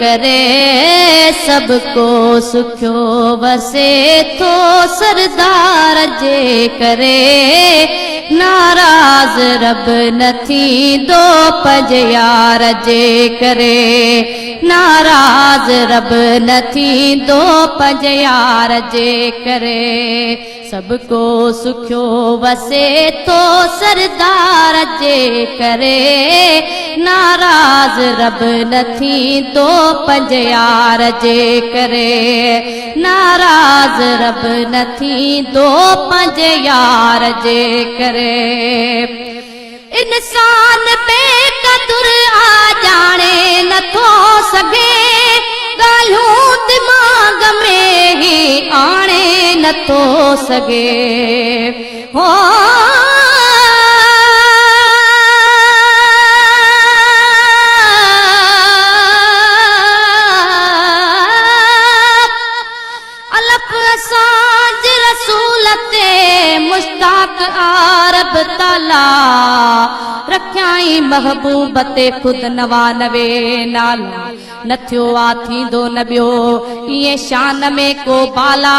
ڪري سڀ ڪو سکيو وسي ٿو سردار جي ڪري ناراض رب نه ٿيندو پنهنجي يار جي ڪري ناراض رب نه ٿيندو پنهنجي يار جي ڪري سڀ ڪو سکيو وسي ٿو سردار جي ڪري ناراض رب نه ٿيندو پنج يار جي ڪري ناراض رب نه ٿيندو پنج يار جي ڪري انسان بي قدر آ ڄاڻي نه ٿو سگهي ڳالهيون دماغ ۾ هي آڻي نه ٿو سگهي هو الف اسان جي رسول تي مشتاق آ رب تعاليٰ رکيائين محبوب تي خود 99 نالا نه ٿيو آ ٿيندو نه ٻيو ائين شان ۾ ڪو بالا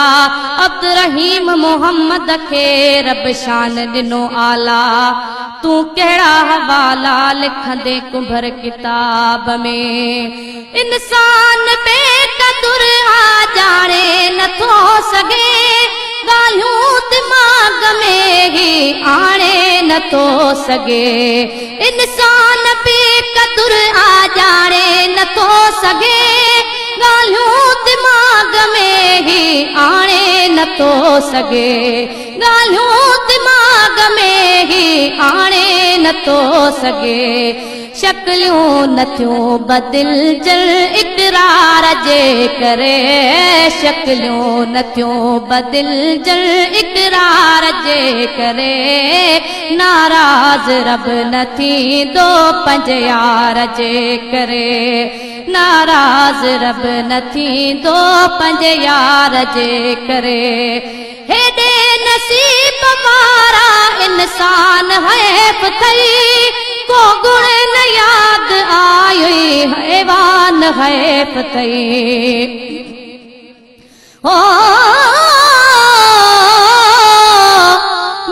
عبدالرحيم محمد کي رب شان ڏنو اعليٰ تون ڪهڙا حوالا لکندين ڪنڀر ڪتاب ۾. انسان بي قدر آ ڄاڻي نه ٿو سگهي ڳالهيون دماغ ۾ هي آڻي نه ٿو سگهي انسان بي قدر آ ڄاڻي نه ٿو سگهي ڳالهيون دماغ ۾ هي آڻي نه ٿو سگهي ڳالهيون دماغ ۾ هي آڻي نه ٿو سگهي شڪليون نه ٿيون بدلجن اقرار جي ڪري شڪليون نه ٿيون بدلجن اقرار جي ڪري ناراض رب نه ٿيندو پنج يار جي ڪري ناراض رب نه ٿيندو پنج يار جي ڪري هيڏي نصيب وارا انسان حيف ٿئي ڪو گڻ نه ياد آيوئي حيوان حيف ٿئي هو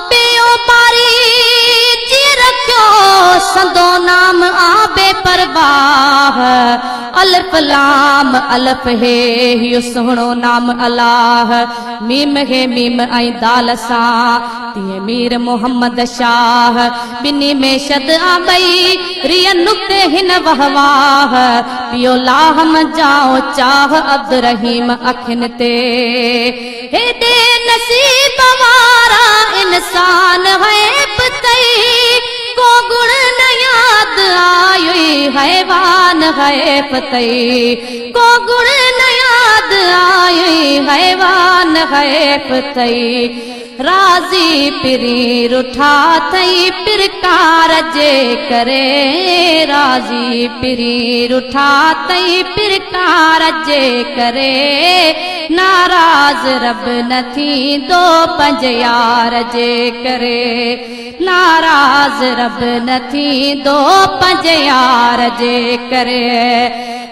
ٻيو ٻاري جي رکيو سندو نام آ بي پرواهه الف لام الف هي هيو سهڻو نام الله ميم هي ميم ۽ دال سان، تيئن مير محمد شاهه، ٻنهي ۾ شد آ ٻئي، ريء نقطي هن وهه واهه، پيو لاهه منجهائون چاهه، عبدالرحيم اکين تي. هيڏي نصيب وارا انسان حيف ٿئي، ڪو گڻ نه ياد آيوئي حيوان حيف ٿئي. ڪو گڻ نه ياد آيئي حيوان حيف ٿئي راضي پرين رٺا ٿئي پرڪار جي ڪري راضي پرين رٺا ٿئي پرڪار جي ڪري ناراض رب نه ٿيندو پنج يار جي ڪري ناراض رب نه ٿيندو پنج يار جي ڪري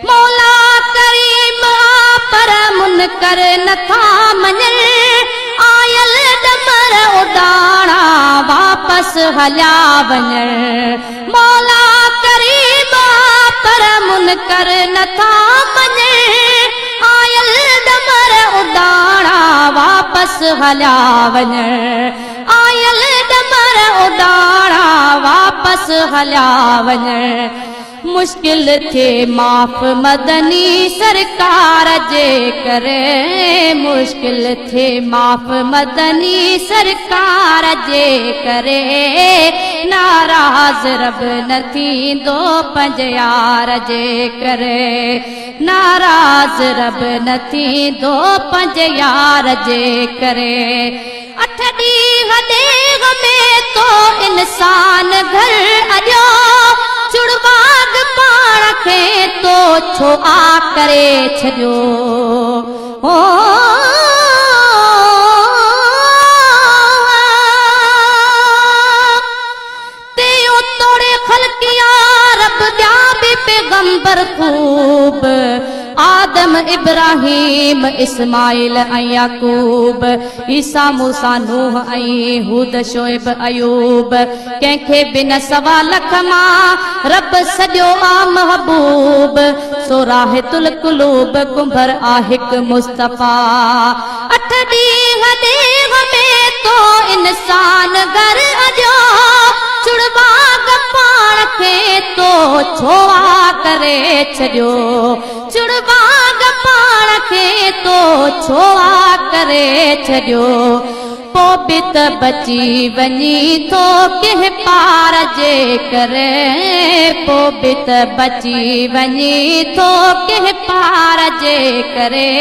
مولا ڪريم آ پر منڪر نٿا مڃن آيل ڏمر اڏاڻا واپس هليا وڃن مولا ڪريم آ پر منڪر نٿا مڃن آيل ڏمر اڏاڻا واپس هليا وڃن آيل ڏمر اڏاڻا واپس هليا وڃن مشڪل ٿئي معاف مدني سرڪار جي ڪري مشڪل ٿئي معاف مدني سرڪار جي ڪري ناراض رب نه ٿيندو پنج يار جي ڪري ناراض رب نه ٿيندو پنج يار جي ڪري اٺ ڏينهن ڏيهه ۾ تو انسان گهر اڏيو، چڙواڳ پاڻ کي تو ڇو آ ڪري ڇڏيو. هو تيو توڙي خلقيا رب ٻيا به پيغمبر خوب. آدم، ابراهيم، اسماعيل ۽ يعقوب، عيسيٰ، موسيٰ، نوح ۽ هود، شعيب، ايوب، ڪنهن کي به نه سوا لک مان رب سڏيو آ محبوب، سو راحت القلوب ڪنڀر آ هڪ مصطفيٰ. اٺ ڏينهن ڏيهه ۾ تو انسان گهر اڏيو، ڇڙواڳ پاڻ کي تو ڇو آ ڪري ڇڏيو، ڇڙواڳ پاڻ کي تو ڇو آ ڪري ڇڏيو. پو به ته بچي وڃي ٿو ڪنهن پار جي ڪري، پو به ته بچي وڃي ٿو ڪنهن پار جي ڪري،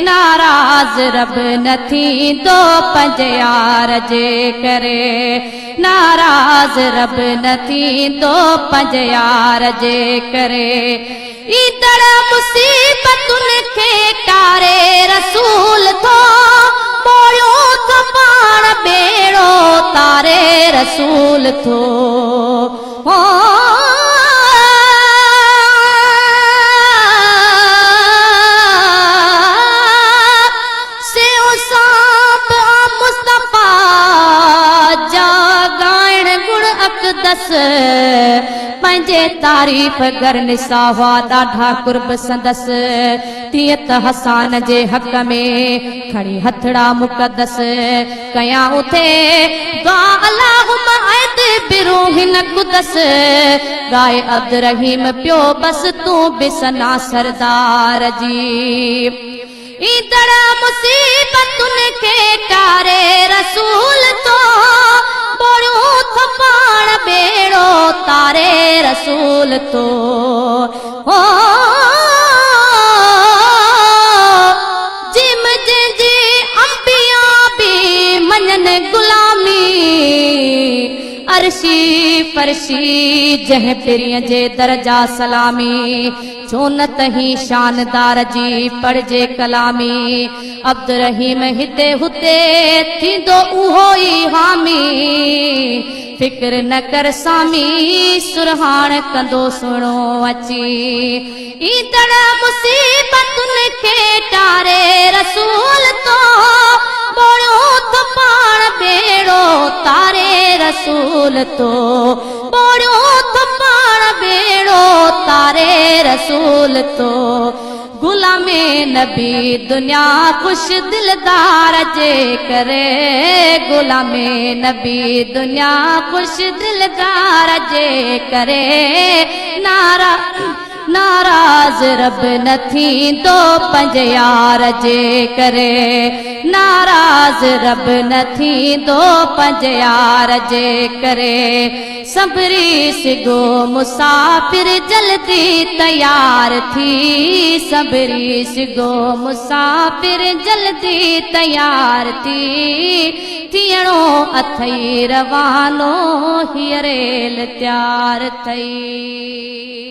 ناراض رب نه ٿيندو پنهنجي يار جي ڪري، ناراض رب نه ٿيندو پنهنجي يار جي ڪري. ايندڙ مصيبتن کي ٽاري رسول ٿو، ٻوڙيو ٿو پاڻ ٻيڙو تاري رسول ٿو. سيو سانپ آ مصطفيٰ جا ڳائڻ گڻ اقدس. پنهنجي تعريف گر نسا هئا ڏاڍا قرب سندس، تيئن ته حسان جي حق ۾ کڻي هٿڙا مقدس ڪيائون اٿي دعا اللهم اعد بروح قدس ڳائي عبدالرحيم پيو بس تون به ثنا سردار جي. ايندڙ مصيبتن کي ٽاري رسول تو، ٻوڙيون ٿو پاڻ ٻيڙو تاري رسول تو. جيم جنهن جي انبيا به مڃن غلامي، عرشي فرشي جنهن پرينء جي درجا سلامي. ڇو نه ته هي شاندار جي پڙهجي ڪلامي عبدالرحيم هتي هتي ٿيندو اهو ئي حامي فڪر نه ڪر سامي سرهاڻ ڪندو سهڻو اچي ايندڙ مصيبتن کي ٽاري رسول تو ٻوڙيو ٿو پاڻ ٻيڙو تاري رسول تو. ٻوڙيو ٿو پاڻ ٻيڙو تاري رسول تو غلام نبي دنيا خوش دلدار جي ڪري غلام نبي دنيا خوش دلدار جي ڪري نارا ناراض رب نه ٿيندو پنهنجي يار جي ڪري ناراض رب نه ٿيندو پنهنجي يار جي ڪري سنڀري سگهو مسافر جلدي تيار ٿي سنڀري سگهو مسافر جلدي تيار ٿي ٿيڻو اٿئي روانو هيء ريل تيار ٿئي.